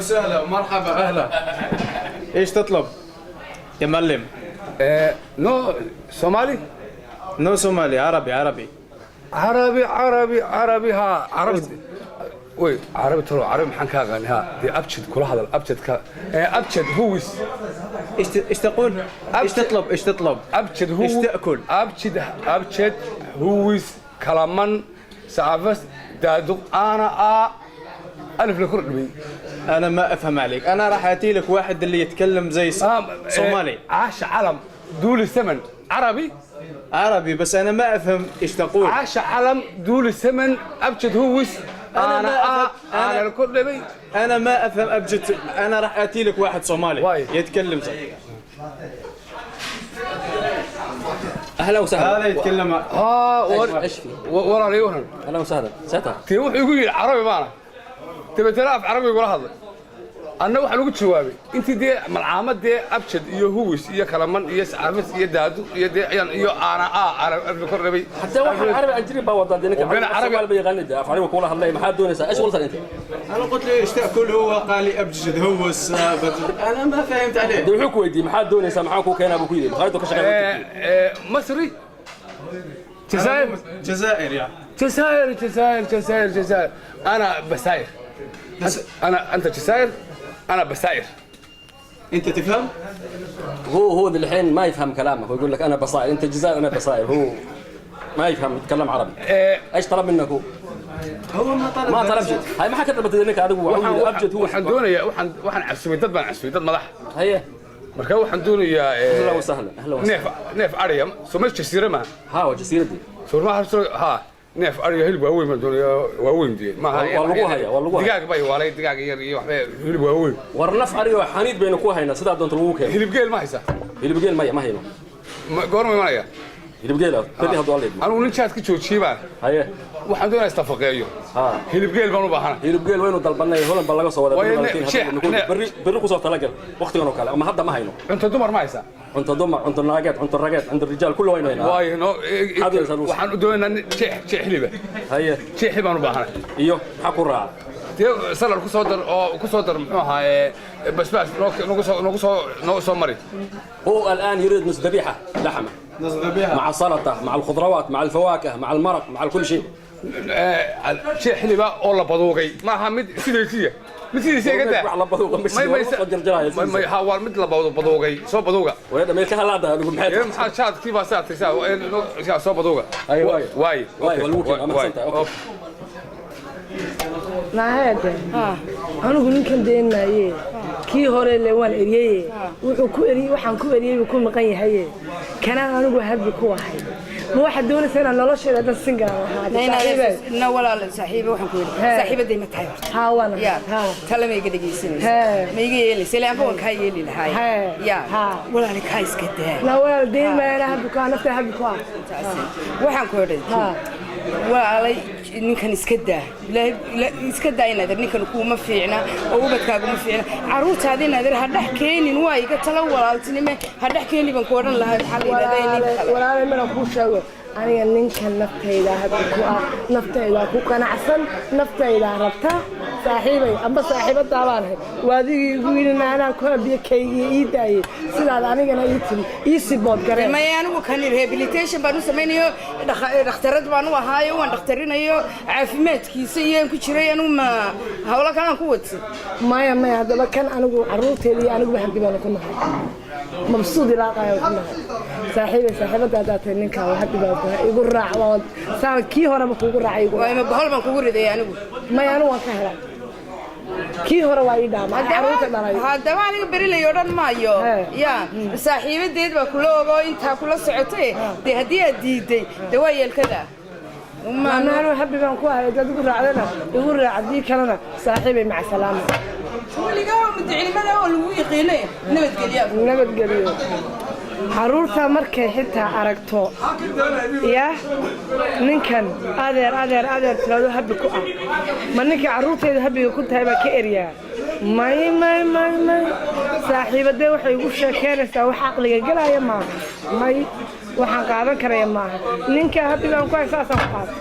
وسهلا، مرحبا، اهلا. ايش تطلب يا معلم؟ No Somali. No صومالي، عربي عربي. Carabi, Carabi, Carabi, ha, Carabi wey, Carabi talo, Carabi maxaan ka aqaani? Ha, dee abjad kula hadal, abjadka abjad huwis. ايش تقول؟ ايش تطلب؟ ايش تطلب؟ Abjad hu ايش تاكل؟ Abjad, abjad huwis, kalaman, saafas, daaduq, ana a alif la kor dhibay. انا ما افهم عليك، انا راح اتي لك واحد اللي يتكلم زي صومالي. عاش علم duuli semen Carabi. عربي، بس انا ما افهم ايش تقول. عاش علم duuli semen abjad huwis. أنا ana ما a أفهم. ana la kor dhibay. انا ما افهم ابجد، انا راح اتي لك واحد صومالي واي. يتكلم زي اهلا وسهلا. هذا يتكلم. ها. ايش في؟ Walaal, ii waran. اهلا وسهلا ساتر. Dee wuxuu igu yidhi Carabi baana, dabeetana af Carabi igula hadlay, anna waxaan ugu jawaabay intii dee malcaamad dee abjad iyo huwis iyo kalaman iyo saafis iyo daadu iyo dee ayaan iyo aana a ana alif kor dhabay. حتى واحد عربي اجري با وضع دينك. وبين عربي- عربي بيغني ده عربي كولا هلا ما حد دونيسا ايش قلت انت؟ انا قلت له ايش تاكل، هو قال لي ابجد هوس، انا ما فهمت عليه. ده wuxuu ku weydiiyey maxaad doonaysaa, maxaa ku keenaa buu ku yidhi, maqaayadu ka shaqeeya. Masri, jazaa'ir. جزائر يا جزائر، جزائر، جزائر، جزائر، انا بساير، انا انت جزائر، انا بساير. انت تفهم؟ هو الحين ما يفهم كلامك ويقول لك انا بصاير، انت جزائر انا بصاير، هو ما يفهم، يتكلم عربي. ايش طلب منك هو؟ هو ما طلب. ما طلب شيء، هاي ما حكت لك هذا هو ابجد هو. Waxaan doonayaa, waxaan casumay dad, baan casumay dad madax. هي. Marka waxaan doonayaa اهلا وسهلا، اهلا وسهلا. Neef ariya, soo jasiira maaha? ها هو جزيرتي. Suurmaha ha, neef ariya, hilib waaweyn baan doonayaa, waaweyn dee maaha. Waa lagu hayaa, waa lagu hayaa. Digaag bay waalay, digaag yar iyo waxba, hilib waaweyn. War naf ariyo xaniid baynu ku haynaa, sidaa doonta lagu keeno. Hilib geel ma haysaa? Hilib geel maya, ma hayno. Goorma imanaya? Hilib geel beri hadduu Alla idmo. Anugu nin jaad ka joojiyey baan. Haye. Waxaan doonayaa istafaqeeyo. Ha. Hilib geel baan u baahana. Hilib geel waynu dalbanay, Holan baa laga soo wadaa. Waayo, Beri laakiin berri berri kusoo talagal waqtigan oo kale ama hadda ma hayno. Cunto dumar ma haysaa? Cunto dumar, cunto naageed, cunto rageed, cunto rijaal, kullu waynu haynaa. Waayo no. Maxaad doonaysaa, Nuus? Waxaan u doonaynaa jeex hiliba. Haye. Jeex hilib baan u baahanay. Iyo maxaa ku raaca? Dee salad ku soo dar oo ku soo dar, muxuu ahaa, basbaas nagu soo nagu soo noo soo mari. هو الان يريد نص ذبيحه لحمه. نص ذبيحه. مع السلطه، مع الخضروات، مع الفواكه، مع المرق، مع كل شيء. Jeex hiliba oo la baduuqay, maaha mid sidiisiya, mid sidiisiya iga daa. Wax la baduuqa ma jiro, waa la jarjaraya may may, ha, waa mid la baduuqay, soo baduuga. وهذا ما يكهل هذا adigu maxay ee maxaa jaadkii baa saa tirsaa, soo baduuga. Ay, waay. Waay. Waay, waa lagu keenaa, ma mahadsantahay, okay. Naahade, anigu ninkan deen maaye, kii hore le waan eriyeye, wuxuu ku eriyey, waxaan ku eriyey buu ku maqan yahaye, kanaan anigu happy ku ahay. Ma waxaad doonaysaa inaan nolosheeda dhan single ahaado, saaxiibey? Na walaal, saaxiibe, waxaan ku yidhi saaxiibaday ma tahay horta? Haa, waan. Ya. Haa. Tale ma iga dhegaysanaysa? Hee. Ma iga yeelaysa? Ilaa anba waan kaa yeeli lahaay. Hee. Ya. Haa. Walaali, kaa iska daa. Na walaal, deen maaye, anaa happy ku ah, naftaa happy ku ah. Taasi. Waxaan ku idhi, Haa. walaalay, ninkan iska daa. Ilaahay iska daa inaad ninkan kuuma fiicna oo ubadkaaguma fiicna, carruurtaada inaad ha dhex keenin, waa iga talo walaaltinime, ha dhex keeni baan ku odhan lahaa. Maxaa la yidhahdaa, nin kale. Walaalay, mana kuu sheego, aniga ninkan naftayda happy ku ah, naftayda ku qanacsan, naftayda rabta. Saaxiibay amba saaxiibadaa baan ahay, waa adigii igu yidhi anaa ku habiye kaygii ii daayey, sidaad anigana ii tiri ii sibood gareen. Maya, anigu kan rehabilitation baan u samaynayo, dhakhtarad baan u ahaayo, waan dhakhtarinayo, caafimaadkiisa iyaan ku jiray, anigu ma hawlo kalaan ku wadsan. Maya, maya, haddaba kan anigu carruurteeda iyo aniguba happy baanu ku nahay, mabsuud ilaaqayo ku nahay. Saaxiibay, saaxiibada haddaad tahay, ninkaa waa happy baan ku nahay, igu raac, waa saan kii horeba kuugu raacay, igu waay raac. Ma bahol baan kugu riday anigu? Maya, anigu waan ka helay, kii hore waa ii dhaama carruurta dhalay. Haddaba aniga berilay odhan maayo. Hee. Ya, saaxiibadeed baa kula ogo, intaa kula socotay, dee haddii aad diiday, dee waa yeelkada. Maanaanu happy baan ku ahay, haddaad igu raacdana igu raac, haddii kalena saaxiibay, maca salaama. Weligaa mudacilmada oo lagu yiqiinay, nabadgelya. Nabadgeliyo. Carruurta markay xitaa aragto ya ninkan adeer, adeer, adeer tiraado, happy ku ah, ma ninka carruurtayda happyga ku tahay baa ka eryaa? May, may, may, may, saaxiibadee waxay igu sheekeynaysaa wax caqliga gelaya maaha, may, waxaan qaadan karaya maaha. Ninka happy baan ku hay, saasaan ku qaatay.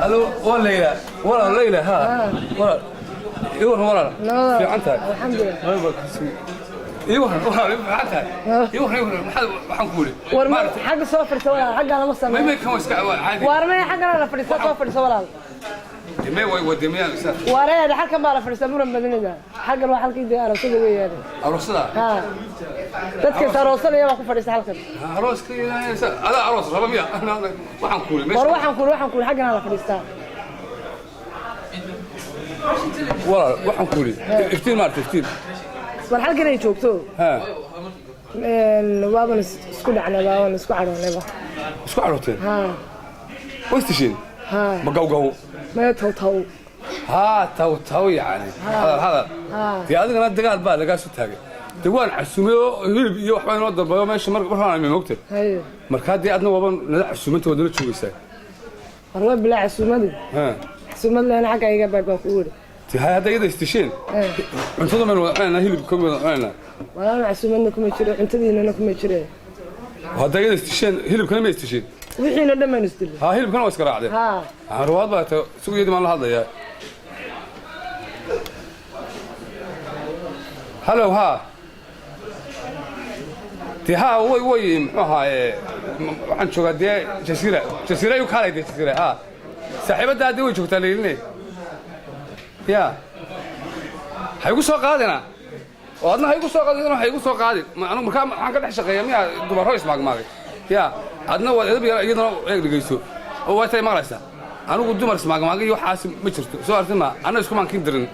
Alo, waa Leyla, walaal Leyla, ha, walaal. Ii waran walaal. Nabada. Fiican tahay. Alxamdulilah. Ii waran walaal, fiican tahay. Ii waran, ii waran, maxaad waxaan ku yidhi? War ma Maaragtay, xagga soo fadhiisa walaal, xaggaa lama may sameeyo. May kan waa iska waa caadi. Waar may xaggana la fadhiista, soo fadhiisa walaal. Dee may way wadamiyaan isa. Waareeda halkan baa la fadhiista, muran badinida. Xaggan waa halkii dee aroosada weeyaan. Aroosada. Ha, dadka is aroosanaya baa ku fadhiista halkan. Arooska ilaahay isa. Adaa aroos raba miya? Waxaan ku yidhi War meesha. waxaan kuuli xaggana la fadhiistaa. Walaal, waxaan ku yidhi iftiin, maaragtay, iftiin. War halkan ay joogto. Ha. Waaban isku dhacnay, waaban isku cadhoonayba. Isku carooteen. Ha. Way istisheen. Ha. Ma gawgaw? Maya, towtow. Haa, taw taw, yacni hadal hadal. Ha. Dee adigana dagaal baa lagaa soo taagay. Dee waan casuumay oo hilib iyo waxbaa inoo dambeeyo meesha mar markaan imi mogtay. Haye. Markaa dee adna waaba nala casuumanta, waad nala joogaysaa. War waa bilaa casuumadi. Ha. Casuumad lehna xagga iga baag baan kugu yidhi. Dee hay, hadda iyada istisheen, cuntada maynu wada cunaynaa, hilibka wada cunaynaa. Walaal, casuumadna kuma jiro, cuntadiinana kuma jire. Hadda iyada istisheen, hilibkana ma istisheen? Wixiina dhan baynu isdilay. Haa, hilibkana waa iska raacdeen. Ha. Ruwaad baa tahay, sugu iyadii baan la hadlayaa. Hallow, haa, dee haa, way muxuu ahaaye, waxaan joogaa dee Jasiira, Jasiira igu kaalay dee Jasiira. Haa, saaxiibaddaa dee way joogtaa Leyline ya ha igu soo qaadina oo adna ha igu soo qaadin, ha igu soo qaadin. Anigu markaa maxaan ka dhex shaqeeya miyaa dumarro ismaagmaagay ya adna waad edab yar, iyadana eeg dhegeyso oo waa tay maqlaysaa. Anigu dumar ismaagmaagay iyo waxaas ma jirto, soo artin ma anna isku maankin dirin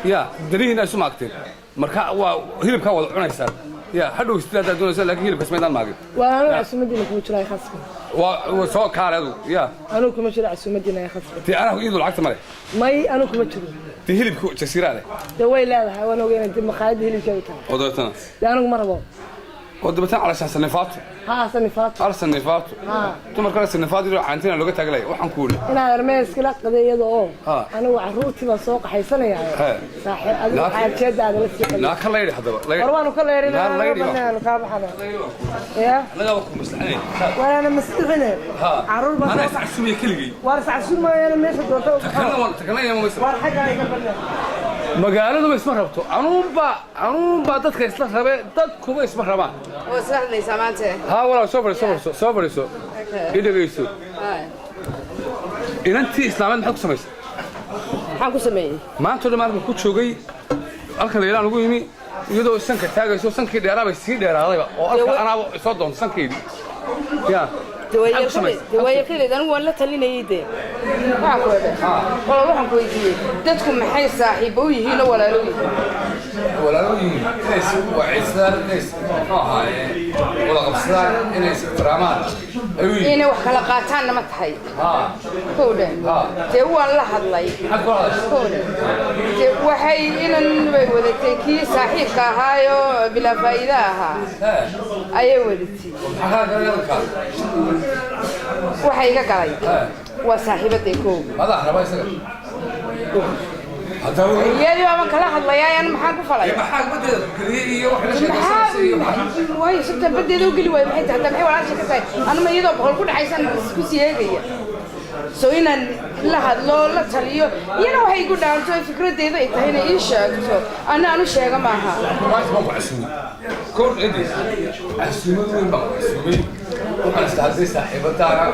ya darihiina isu maagteen. Marka waa hilibkaa wada cunaysaan ya hadhow sida haddaad doonaysaa, laakiin hilibkaas maydaan maagin. Waa anigu casuumadiina kuma jiro, ay khasbi. Waa soo kaale adigu ya. Anigu kuma jiro casuumadiina, ay khasbi. Dee anaa iyadu lacagta male. May, anigu kuma jiro. Dee hilibka Jasiiraa leh. Dee way leedahay, waan ogey inay maqaayadda hilibkeedu tahay. Oo dabeetana? Dee anigu ma rabo. Oo dabeetana calashaan sanifaato. Haa, sanifaato. Al sanifaato. Haa. Dumarkana sanifaado iyo caantina looga taaglaya, waxaan ku yidhi. Inaad armee iskala qaday iyada oo Ha. anigu carruurtii baan soo qaxaysanaya. He. Saaxiib, adigu xaajeedaada la sii qaday. Naa ka layidhi haddaba. War waanu ka leerinaa. Naa layidhi baa. Banaanu kaa baxana ya. Annagaa waa ku maslaxinay. Walaana masixine. Ha. Carruur baan anaa soo iscasuumaya keligay. Waar iscasuumayana meesha doonta u Takalna baxo. waan takalna yama maysa. Waar xaggaa iga banaan. Magaaladuba isma rabto, anuunbaa dadka isla rabe, dadkuba isma rabaan. Oo isla hadlaysaa maanta? Haa walaal, soo fadhiiso, soo fadhiiso, soo fadhiiso, i dhegeyso. Inantii islaameed maxaad ku samaysay? Maxaan ku sameeyey? Maanta o dhan maalka ku joogay halkan Laylaan ugu yimi, iyadoo sanka taagayso, sankii dheeraa bay sii dheeraadayba oo halka anaaba soo doonto sankeydii ya. Maxaad ku samaysay? Dawaayaqideed anigu waan la talinayay. Dee waxaan ku wada walaal, waxaan ku weydiiyey, dadku maxay saaxiibo u yihiin oo walaalo u yihiin? Walaalo yihiin inay is wacaysadaan, inay is muxuu ahaaye wada qabsadaan, inay is ixtiraamaan ayuu yihiin. Inay wax kala qaataanna ma tahay? Haa. Kow dhan. Dee waan la hadlay. Maxaad kula hadashay? Kow dhan. Dee waxay inan bay wadatay, kii saaxiibka ahaayoo bilaa faa'iida ahaa Hee. ayay wadatay. Maxaa kaa galay hadalkaa? Waxa iga galay Hee. waa saaxiibaday kow. Madaa raba isaga hadda wuxuu Iyadii baaban kala hadlayaa, an maxaan ku falay? Maxaa badeeda geliyey iyo wax la sheekaysanaysa iyo Maxaa waayo sabta badeeda u geli waayo? Maxay tahay hadda? Maxay walaasha ka tahay? Anuma iyadoo 100 ku dhacaysan isku sii eegaya, so inaan la hadlo, la taliyo, iyana waxay igu dhaanto fikraddeeda ay tahay inay ii sheegto, anna aan u sheega maaha. Maanta baan ku casuumay koor cidis, casuumad weyn baan ku casuumay. Waxaan istahadlay saaxiibadaana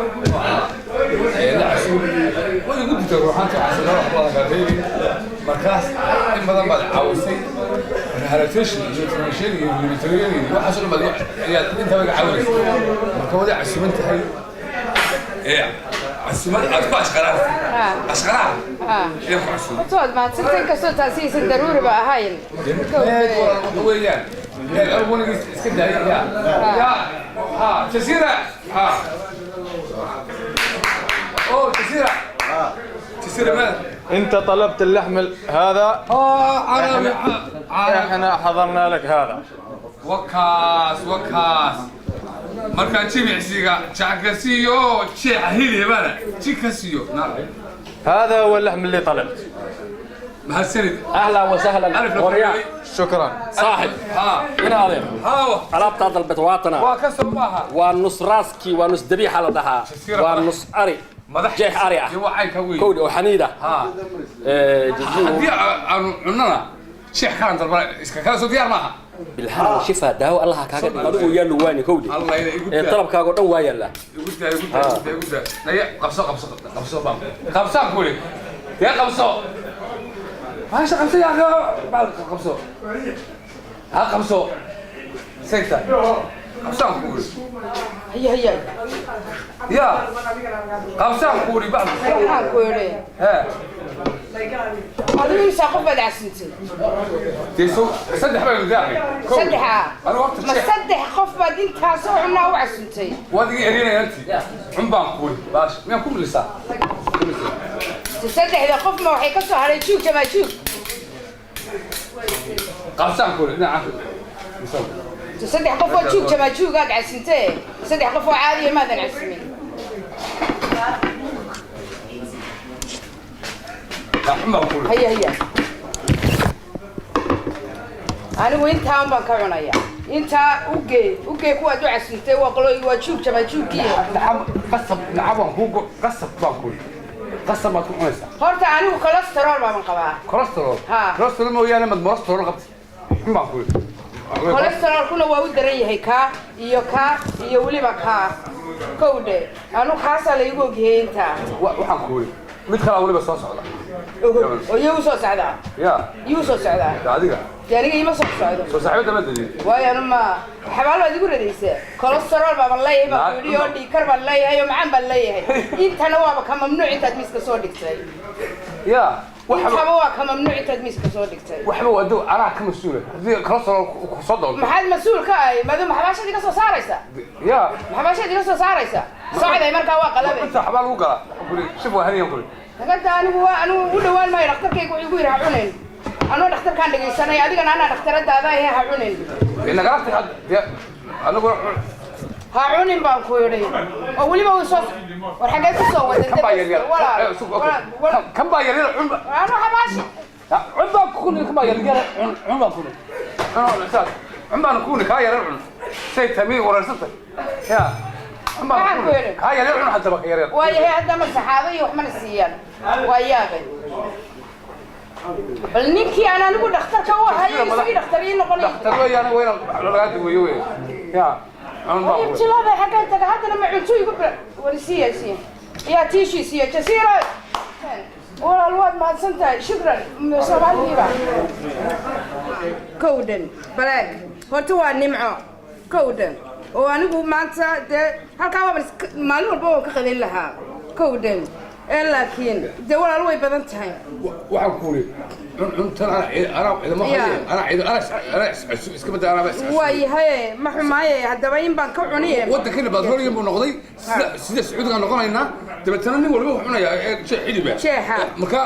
ee la casuumay, way igu dirtay ruuxaanta casuumada wax badan kaa reebay. Markaas in badan baad caawisay, rehabilitation iyo information iyo rehabilitation iyo waxaas oo dhan baad ayaad intaba iga caawinaysay. Marka waday casuuman tahay ee casuumad aad ku ashqaraartay, ashqaraar ayaan ku casuumay. Horta waad mahadsantay, inkastoo taasi aysan daruuriba ahayn. Weeyaan anigu wanigiis iska daayay ya ya ha Jasiira, ha, oo Jasiira, Jasiira meel. انت طلبت اللحم هذا. اه، عربي عربي. احنا حضرنا لك هذا. Wakaas, wakaas, markaan jimicsiga jacka siiyo, jeexa hilibana jika siiyo. هذا هو اللحم اللي طلبت. Mahadsanid. اهلا وسهلا. ألف. وريان. شكرا. صاحب. ها. ina adeer. ها. Alaabtaa dalbet waatana. Waa ka soo maaha. Waa nus raaskii, waa nus dabiixa la dhahaa, waa nus ari. Madax Jeex ari ah. Dee waa caynka weeye. Kowdhi oo xaniid ah. Ha. Jazuu Haddii aanu cunnana jeex kalan dalbana iska kala soo diyaar maaha. Bilhana shifa daawo allaha kaaga dhigo adigu yaa luwaani kowdhi. Allah ila igu Ee daa. Dalabkaaga oo dhan waa yaallaa. Igu daa, igu daa, igu daa, igu daa. Naya, qabso, qabso, qabso baan qabsaan ku iri. Dee qabso maasha, qabso yaa baalka qabso, ha qabso sayta qabsaan ku iri. Haya haya. Yaa qabsaan ku iri baalka. Waxaan ku idhi, hee, adigu imsaa qof baad casintay? Dee soo saddex baynu daacay. Saddexa? Anigu horta Ma jeex saddex qof baad intaasoo cunaa u casuntay? Waad iga erinaya anti cun baan ku iri baash miyaan ku milisaa? Saddexda qof ma waxay ka soo hadhay juug jamaajuug? Qabsaan ku iri dhinaca. Saddex qof oo juug jamaajuug aad casintee, saddex qof oo caadiya maadan casumin. Cun baan ku iri. Haya haya, anigu intaan baan ka cunaya, intaa ugee ugee kuwaad u casuntay waa qolo waa juug jamaajuugkii. Nacam, qasab nacam waan kuu qasab baan ku iri, qasab baad ku cunaysaa. Horta anigu cholesterol baaban qabaa. Cholesterol? Ha. Cholesterol mooyaane mad cholesterol qabtay? Xun baan ku iri. Cholesterolkuna waa u daran yahay kaa iyo kaa iyo weliba kaa kowdhe, anu kaasaa laygu ogyahay intaa. Waxaan ku iri mid kalaa weliba soo socda. Oo iyagu soo socdaa? Ya. Iyuu soo socdaa? De adiga. Dee aniga ima soo socdo. Soo saaxiibada ma dadin? Waayo anu ma xabaal baad igu radaysaa, cholesterol baaban leeyahay baan ku yidhi, oo dhiigkar baan leeyahay, oo macaan baan leeyahay, intana waaba ka mamnuuc intaad miiska soo dhigtay. Ya waxba Intaba waa ka mamnuuc intaad miiska soo dhigtay. Waxba waa dow, anaa ka mas-uula haddii cholesterol ku soo doonto. Maxaad mas-uul ka ahay? Madu maxabaashaad iga soo saaraysaa? Ya. Maxabaashaad iga soo saaraysaa? Socday markaa waa qalabe. Inta xabaal lagu galaa, waxaan ku iri shif waa haniyan ku iri. Hagada anigu waa anigu u dhawaan maayo, dhakhtarkaygu wuxuu igu yidhi ha cunin, anoo dhakhtarkaan dhegaysanay, adigana anaa dhakhtaradaada ahe, ha cunin. Dee nagala tag hadda dee anaguna Ha cunin baan ku yidhi, oo weliba way soo war xaggee ku soo waday? Kan baa yaryar. Walaal. Okay. Kan baa yaryar cun. Anu xabaashi Cun baan ku kuni, kan baa yaryar cun, cun baan kuni, cun saas cun baan kuni, kaa yaryar cun say tamii wareersantay ya cun baan Waxaan ku kuni yidhi. Kaa yaryar cun haddaba, ka yaryar. Waayahay, hadda ma saxaado iyo wax mana siiyaan, waa yaabay. Bal ninkii aan anigu dhakhtarka u ahayo isagii dhakhtar ii noqonay. Dhakhtar weeyaan, waa inaan lagaa daweeyo wey ya cun baan kuni. Ibtilaabay xaggay taga haddana ma cunto igu warisiiya siiya yaa tiishii siiya jasiira. Walaal waad mahadsan tahay, shukran. Soomaalidiiba kowdhan balaag horta waa nimco kowdhan, oo anigu maanta dee halkaa waaban maalin walba waan ka qadayn lahaa kowdhan ee, laakiin dee walaal way badan tahay. Waxaan ku uri cun cuntan anaa cidamo Ya. anaa cido anaa iska badda anaa Waayahaye, ma xumaaye, haddaba in baan ka cuniye. Waddankana batrooliyan buu noqday sida Sacuudigaan noqonaynaa, dabeetana nin walba wuxuu cunayaa jeex xiliba. Jeexa. Marka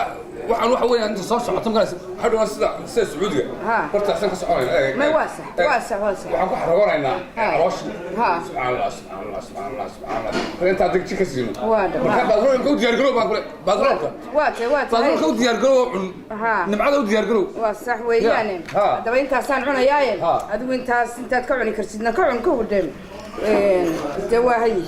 waxaan waxa weeyaan inta soo socoto markaas waxaa dhawaan sida Sacuudiga. Ha. Hortaasaan ka soconayna. Ma waa sax, waa sax, waa sax. Waxaan ku xaragoonaynaa Ha. caloosha. Ha. Subxaan Allah, subxaan Allah, subxaan Allah, subxaan Allah, marka intaa degji ka siino. Waa dhab. Marka batroolka u diyaar garow baan kule, batroolka. Waa tahay, waa tahay. Batroolka u diyaar garow oo cun. Ha. Nimcada u diyaar garow. Waa sax weeyaane. Ha. Haddaba intaasaan cunayaaye. Ha. Adigu intaas intaad ka cuni kartidna ka cun ka hudhem, dee waa hayi.